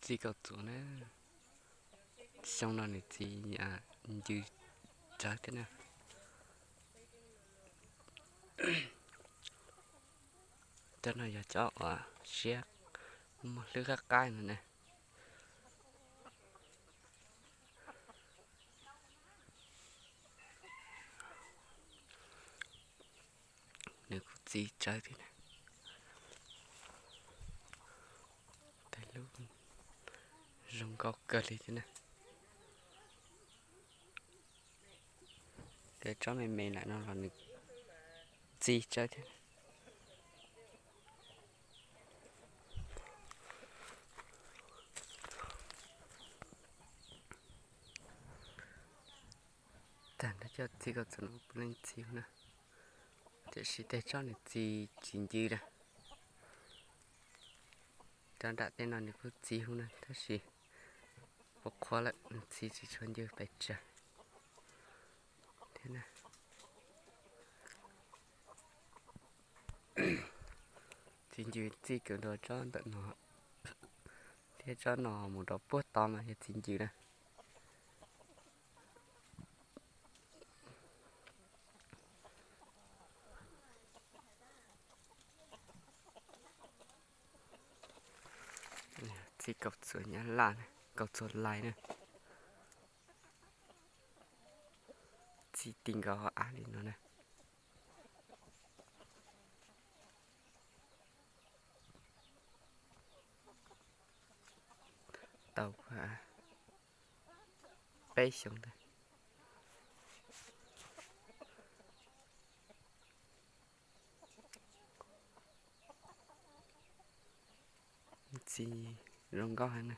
Txiv kaum txuas na, xyoo no nws txi ncw tsawv thiab na. Cov no yog cov uas siab muaj hlwb qab qab no na. Nws kuj txi tsawv thiab na. Tej lub zoo nkauj kawg li thiab na. Tej tsob me me lam no los nws txi tsawv thiab. Tag nrho cov txiv kaum txuas no puav leej txi huv na, tiam sis tej tsob nws txi tsis ncw na. Cov nram tej no nws kuj txi huv na tab sis puas qhuav lawm nws txi tsis tshua ncw pes tsawg thiab na. Txi ncw txij kwv nrog tsob ntawm no thiab tsob no mus rau puag tod mas yog txi ncw na. Txiv kaum txuas nyab laj na, kaum txuas lais na. Txi ti nkaus hauv av li no na. Tau peb xyoos ntawd. Txi zoo nkauj heev na.